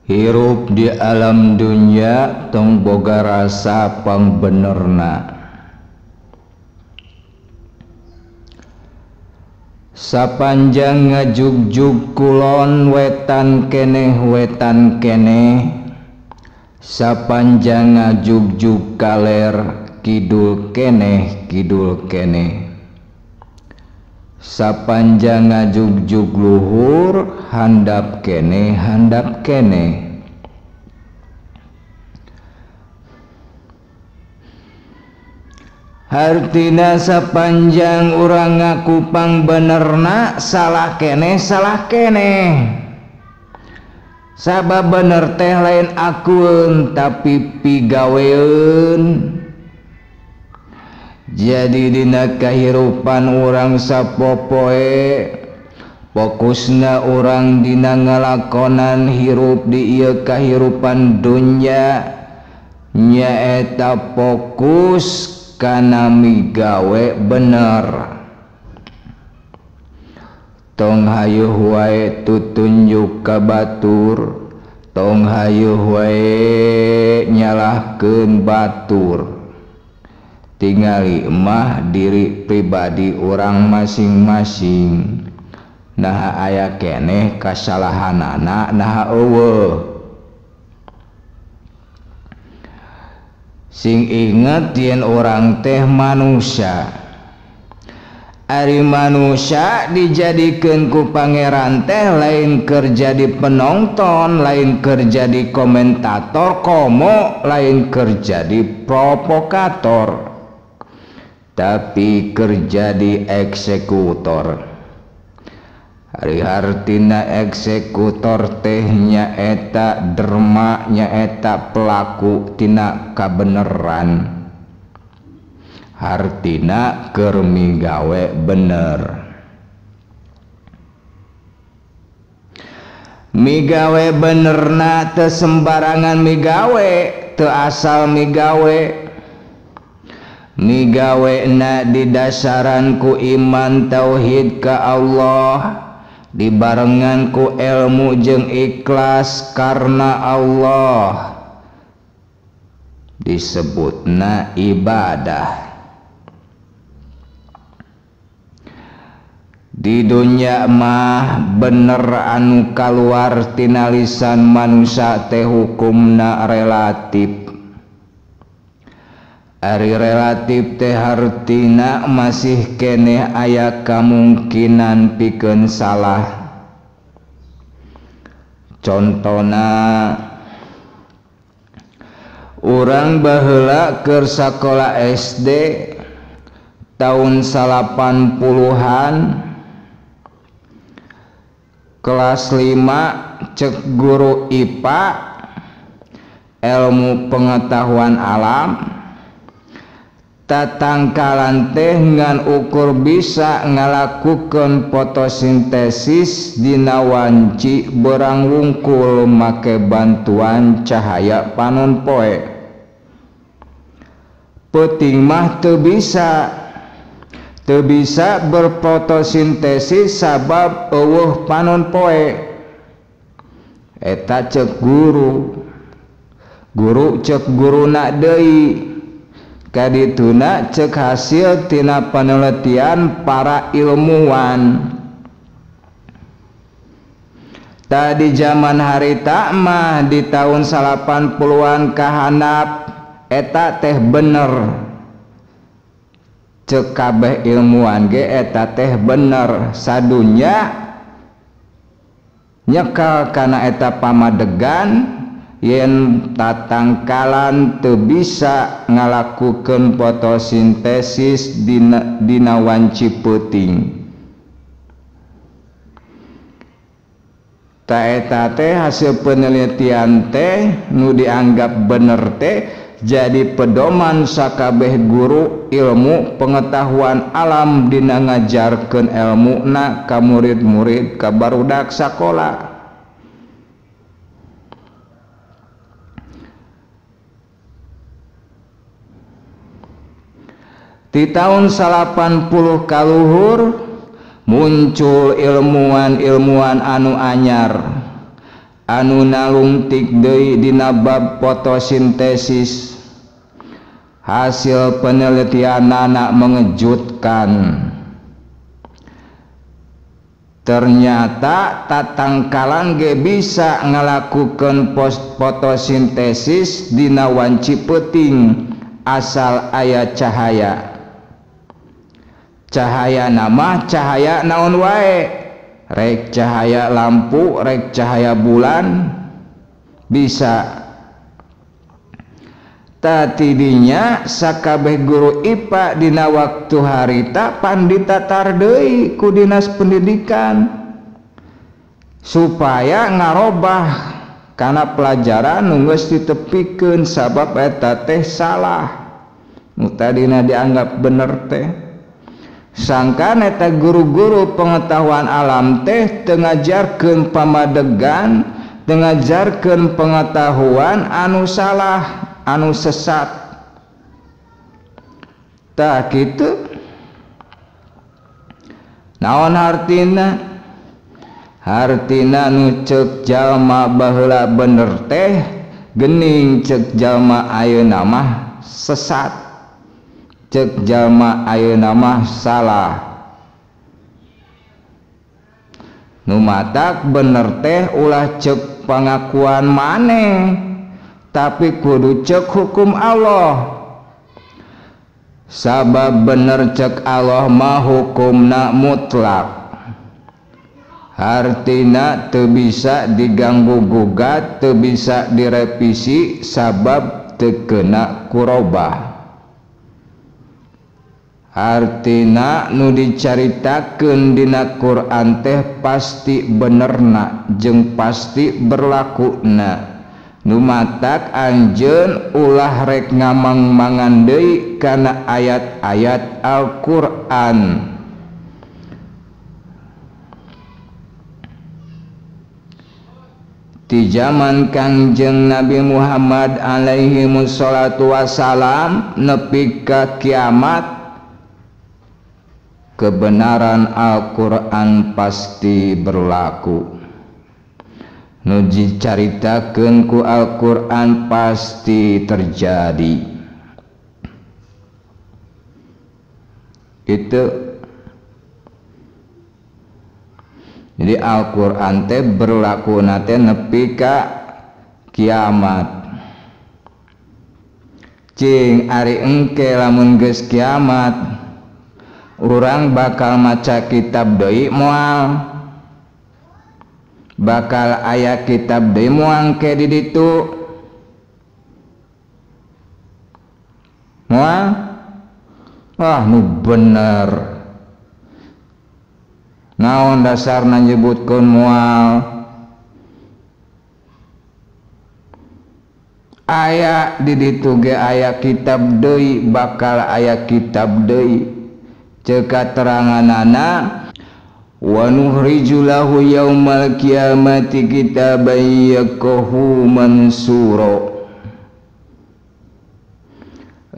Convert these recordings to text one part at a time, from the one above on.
Hirup di alam dunya tong boga rasa pangbenerna. Sapanjang ngajugjug kulon wetan keneh, sapanjang ngajugjug kaler kidul keneh kidul keneh, sapanjang ngajugjug luhur handap keneh handap keneh. Hartina sapanjang urang ngaku pangbenerna salah keneh salah keneh. Sabab bener teh lain akun tapi pigaweun. Jadi dina kahirupan urang sapopoe fokusna urang dina ngalakonan hirup di ieu kahirupan dunya nyaeta fokus kana migawe bener. Tong hayuh wae tutunjuk ka batur, tong hayuh wae nyalahkeun batur. Tingali mah diri pribadi urang masing-masing. Naha aya keneh kasalahanana naha eueuh. Sing inget yen urang teh manusia. Ari manusia dijadikeun ku pangeran teh lain keur jadi penonton, lain keur jadi komentator komo, lain keur jadi provokator, tapi keur jadi eksekutor. Ari hartina eksekutor teh nyaeta derma, nyaeta pelaku tina kabeneran. Hartina keur migawe bener. Migawe benerna teu sembarangan migawe, teu asal migawe. Migawena didasaran ku iman tauhid ka Allah, dibarengan ku ilmu jeung ikhlas karena Allah, disebutna ibadah. Di dunya mah bener anu kaluar tina lisan manusia teh hukumna relatif. Ari relatif teh hartina masih keneh aya kamungkinan pikeun salah. Contona urang baheula keur sakola SD tahun 80-an kelas 5 cek guru IPA ilmu pengetahuan alam, tatangkalan teh ngan ukur bisa ngalakukeun fotosintesis dina wanci berang wungkul make bantuan cahaya panon poe. Peuting mah teu bisa berfotosintesis sabab eueuh panon poe. Eta cek guru, guru cek guruna deui. Kadituna cek hasil tina penelitian para ilmuwan. Tadi zaman harita mah di tahun 80-an kahanap eta teh bener. Cek kabeh ilmuwan ge eta teh bener. Sadunya nyekel kana eta pamadegan yen tatangkalan teu bisa ngalakukeun fotosintesis dina wanci peuting. Ta eta teh hasil penelitian teh nu dianggap bener teh jadi pedoman sakabeh guru ilmu pengetahuan alam dina ngajarkeun elmuna ka murid-murid ka barudak sakola. Di tahun 80 kaluhur muncul ilmuwan-ilmuwan anu anyar Anu nalungtik deui dina bab fotosintesis. Hasil penelitianana mengejutkan. Ternyata tatangkalan ge bisa ngalakukeun fotosintesis dina wanci peuting asal aya cahaya. Cahaya nama cahaya naon wae, rek cahaya lampu, rek cahaya bulan bisa. Tatidinya sakabeh guru IPA dina waktu harita panditatar deui ku dinas pendidikan supaya ngarobah kana pelajaran nu geus ditepikeun sabab eta teh salah nu tadina dianggap bener teh. Sangkan eta guru-guru pengetahuan alam teh teu ngajarkeun pamadegan, teu ngajarkeun pengetahuan anu salah, anu sesat. Tah kitu. Naon hartina? Hartina nu ceuk jalma baheula bener teh geuning ceuk jalma ayeuna mah sesat, ceuk jalma ayeuna mah salah. Nu matak bener teh ulah ceuk pangakuan maneh, tapi kudu cek hukum Allah. Sabab bener cek Allah mah hukumna mutlak, hartina teu bisa diganggu gugat, teu bisa direvisi sabab teu kena kurobah. Hartina nu dicaritakeun dina Quran teh pasti benerna jeung pasti berlakuna. Nu matak anjeun ulah rek ngamang-mangan deui kana ayat-ayat Al-Qur'an. Di zaman Kangjeng Nabi Muhammad alaihi wassalatu wassalam nepi ka kiamat, kebenaran Al-Qur'an pasti berlaku. Nu dicaritakeun ku Al-Qur'an pasti terjadi. Itu. Jadi Al-Qur'an teh berlakuna teh nepi ka kiamat. Cing ari engke lamun geus kiamat, urang bakal maca kitab deui moal? Bakal aya kitab deui moal ke di ditu? Moal? Wah, nu bener. Naon dasarna nyebutkeun moal? Aya di ditu ge aya kitab deui, bakal aya kitab deui. Ceuk kateranganana, wa nuhriju lahu yaumal qiyamati kitaban yaqahu mansura.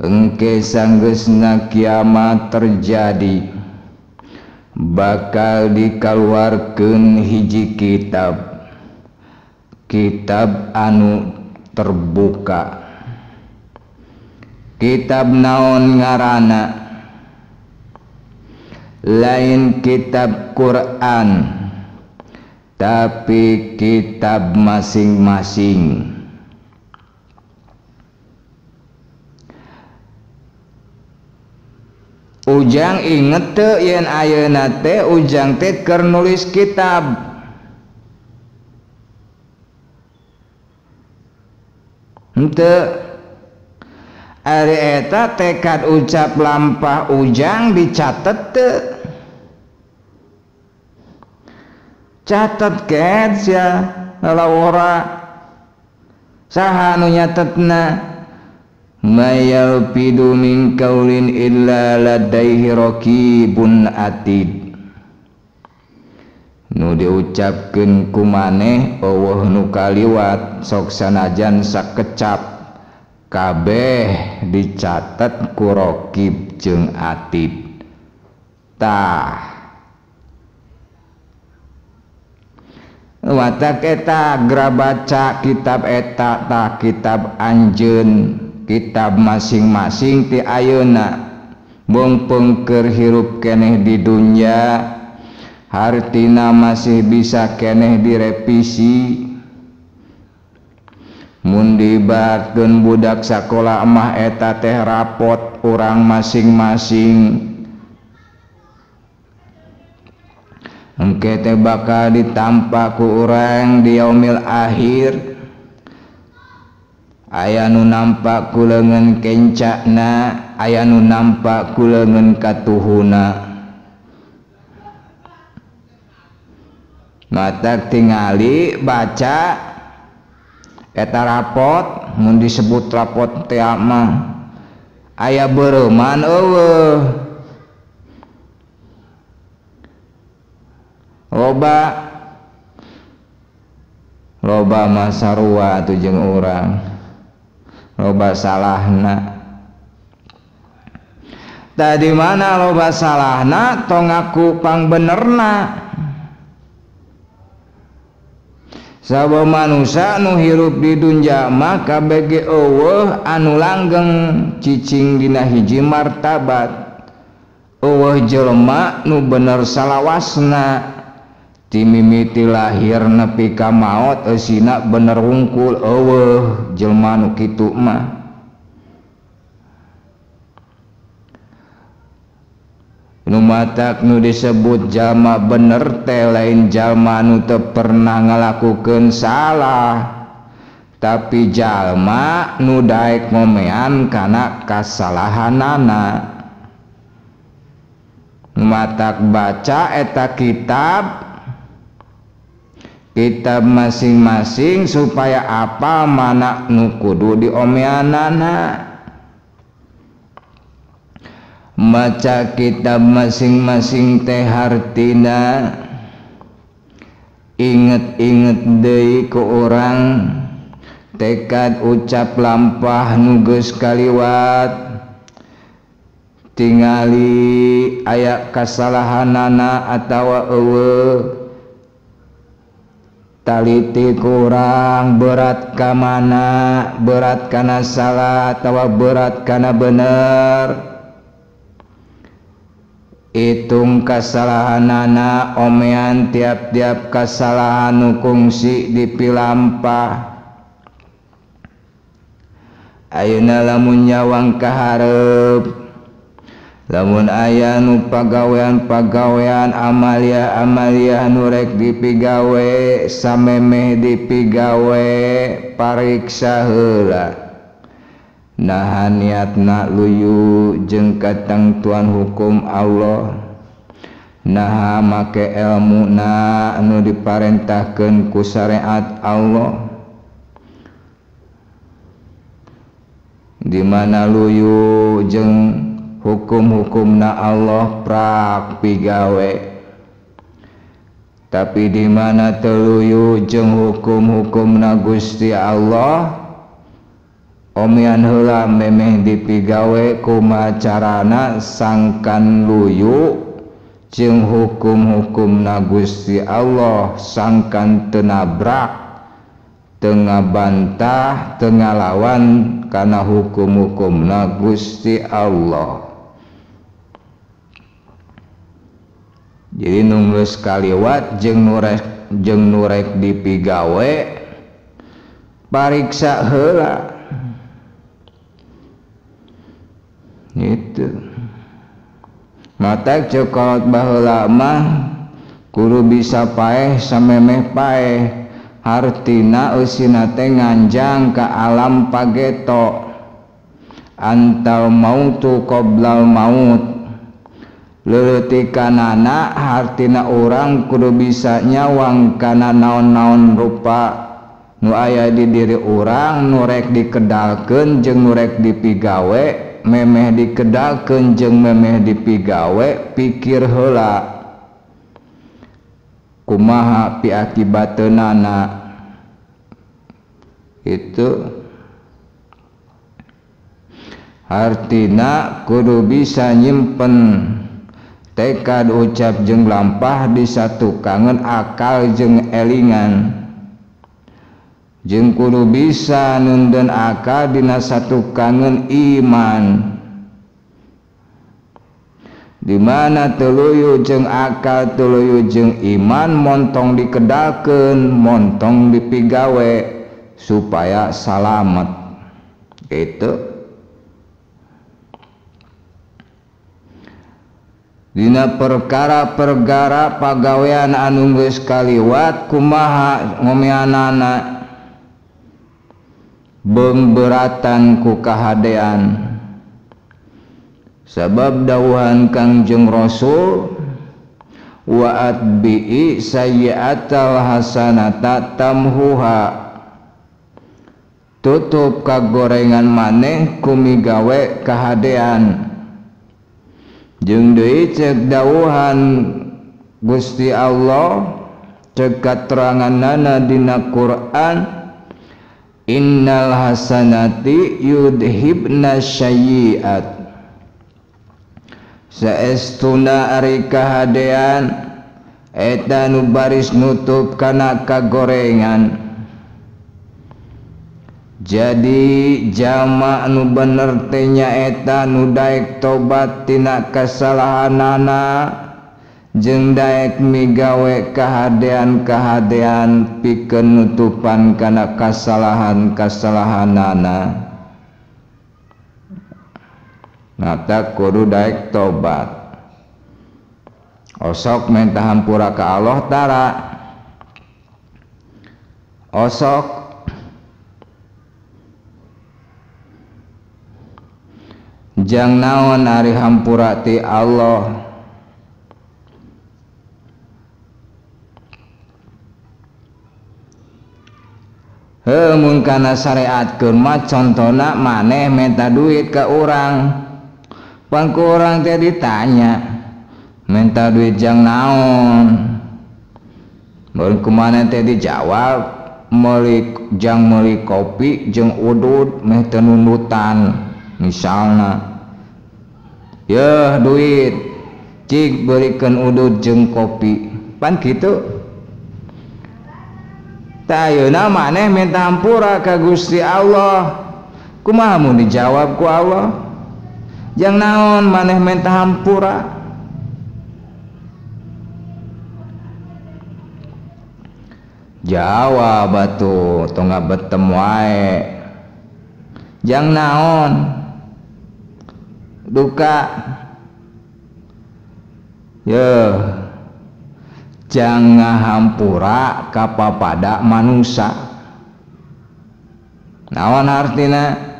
Engke sanggeusna kiamat terjadi, bakal dikaluarkeun hiji kitab, kitab anu terbuka. Kitab naon ngaranna? Lain kitab Quran, tapi kitab masing-masing. Ujang inget teu yen ayeuna teh ujang teh keur nulis kitab. Henteu. Ari eta tekad ucap lampah ujang dicatet teu? Catet ket sia lalawora. Saha anu nyatetna? Mayalfidu min qaulin illa ladaihi raqibun atid. Nu diucapkeun ku maneh eueuh nu kaliwat sok sanajan sakecap, kabeh dicatet ku raqib jeung atid. Tah, Watak eta geura baca kitab eta tah kitab anjeun, kitab masing-masing ti ayeuna. Mungpung keur hirup keneh di dunya, hartina masih bisa keneh direvisi. Mun diibaratkeun budak sakola mah eta teh rapot urang masing-masing. Engke teh bakal ditampa ku urang di yaumil akhir. Aya nu nampak ku leungeun kencana, aya nu nampak ku leungeun katuhuna. Matak tingali baca eta rapot, mun disebut rapot teh mah aya beureman eueuh. Loba loba mah sarua atuh jeung urang, loba salahna. Tadi mana loba salahna tong ngaku pangbenerna. Sabab manusia nu hirup di dunya mah kabeh eueuh anu langgeng cicing dina hiji martabat. Eueuh jelema nu bener salawasna. Ti mimiti lahir nepi ka maot eusina bener wungkul eueuh jelema nu kitu mah. Nu matak nu disebut jalma bener teh lain jalma nu teu pernah ngalakukeun salah, tapi jalma nu daek ngomean kana kasalahanana. Nu matak baca eta kitab kitab masing-masing supaya apa mana nu kudu diomeanana. Maca kitab masing-masing teh hartina inget-inget deui ku urang, tekad ucap lampah nu geus kaliwat, tingali aya kasalahanana atawa eueuh, taliti kurang berat ka mana, berat kana salah atawa berat kana bener. Hitung kasalahanana, omean tiap-tiap kasalahan nu kungsi dipilampah. Ayeuna lamun nyawang kaharep, lamun aya nu pagawean-pagawean amalia-amalia nu rek dipigawe, samemeh dipigawe pariksa heula. Naha niatna luyu jeung katangtuan hukum Allah, naha make elmuna anu diparentahkeun ku syariat Allah, di mana luyu jeung hukum-hukumna Allah prak pigawe, tapi di mana teu luyu jeung hukum-hukumna Gusti Allah, omean heula memeh dipigawe kumaha carana sangkan luyu jeung hukum-hukumna Gusti Allah, sangkan teu nabrak, teu ngabantah, teu ngalawan kana hukum-hukumna Gusti Allah. Jadi nu geus kaliwat jeung nu rek dipigawe pariksa heula. Gitu. Matak ceuk baheula mah kudu bisa paeh samemeh paeh, hartina eusina teh nganjang ka alam pageto. Antal mautu qoblal maut, leuletikanana hartina urang kudu bisa nyawang kana naon-naon rupa nu aya di diri urang nu rek dikedalkeun jeung nu rek dipigawe, memeh dikedalkeun jeung memeh dipigawe pikir heula kumaha piakibateunana. Itu hartina kudu bisa nyimpen Tekad ucap jeung lampah disatukangeun akal jeung elingan. Jeung kudu bisa nundeun akal dina satukangeun iman. Di mana tuluyu jeung akal tuluyu jeung iman montong dikedalkeun, montong dipigawe supaya salamet. Gitu. Dina perkara-perkara pagawean anu geus kaliwat kumaha ngomeanana beungbeuratan ku kahadean. Sabab dawuhan Kangjeng Rasul wa atbi'i sayyi'atal hasanata tamhuha, tutup kagorengan maneh ku migawe kahadean. Jeung deui cek dawuhan Gusti Allah cek kateranganana dina Quran, innal hasanati yudhibna sayyi'at. Saestuna ari kahadean eta nu baris nutup kana kagorengan. Jadi jama nu bener teh nyaeta nu daek tobat tina kasalahanana jeung daek migawe kahadean-kahadean pikeun nutupan kana kasalahan-kasalahanana. Ngata kudu daek tobat. Osok minta hampura ka Allah tara. Osok jang naon ari hampura ti Allah. Heuh mun kana syariatkeun mah contona maneh minta duit ka urang. Pan ku urang teh ditanya, minta duit jang naon? Mun kumaha teh dijawab, meuli jang meuli kopi jeung udud meh teu nundutan misalna. Yeuh duit, cik beurikeun udud jeung kopi. Pan kitu. Tah ayeuna maneh minta hampura ka Gusti Allah. Kumaha mun dijawab ku Allah? Jang naon maneh minta hampura? Jawab atuh, tong ngabetem wae. Jang naon? Duka. Yeuh. Jang ngahampura ka papada manusa. Naon hartina?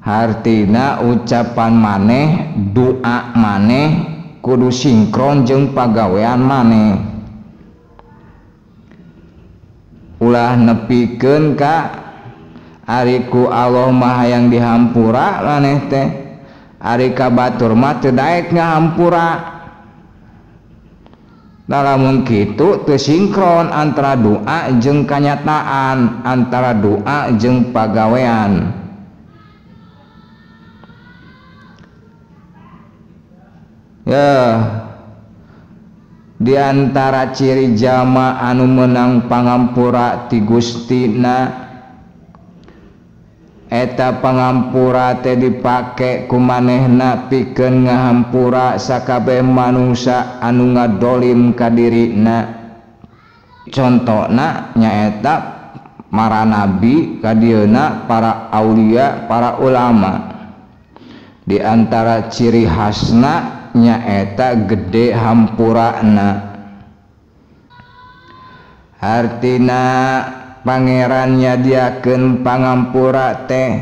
Hartina ucapan maneh, doa maneh kudu sinkron jeung pagawean maneh. Ulah nepikeun ka ari ku Allah mah hayang dihampura maneh teh. Ari ka batur mah teu daek ngahampura. Nah, lamun kitu teu sinkron antara doa jeung kanyataan, antara doa jeung pagawean. Ya, di antara ciri jama anu menang pangampura ti Gustina eta pangampura teh dipake ku manehna pikeun ngahampura sakabeh manusia anu ngadolim ka dirina. Contona nyaeta para nabi kadieuna, para aulia, para ulama. Di antara ciri khasna nyaeta gede hampurana. Hartina pangeran nyadiakeun pangampura teh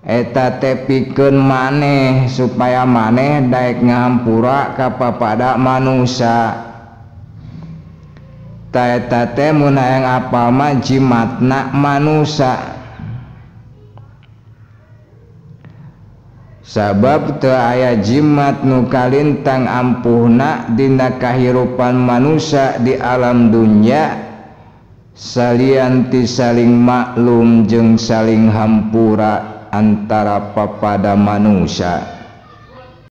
eta teh pikeun maneh supaya maneh daek ngahampura ka papada manusia. Ta eta teh mun hayang apal mah jimatna manusia. Sabab teu aya jimat nu kalintang ampuhna dina kahirupan manusia di alam dunya salian ti saling maklum jeung saling hampura antara papada manusia.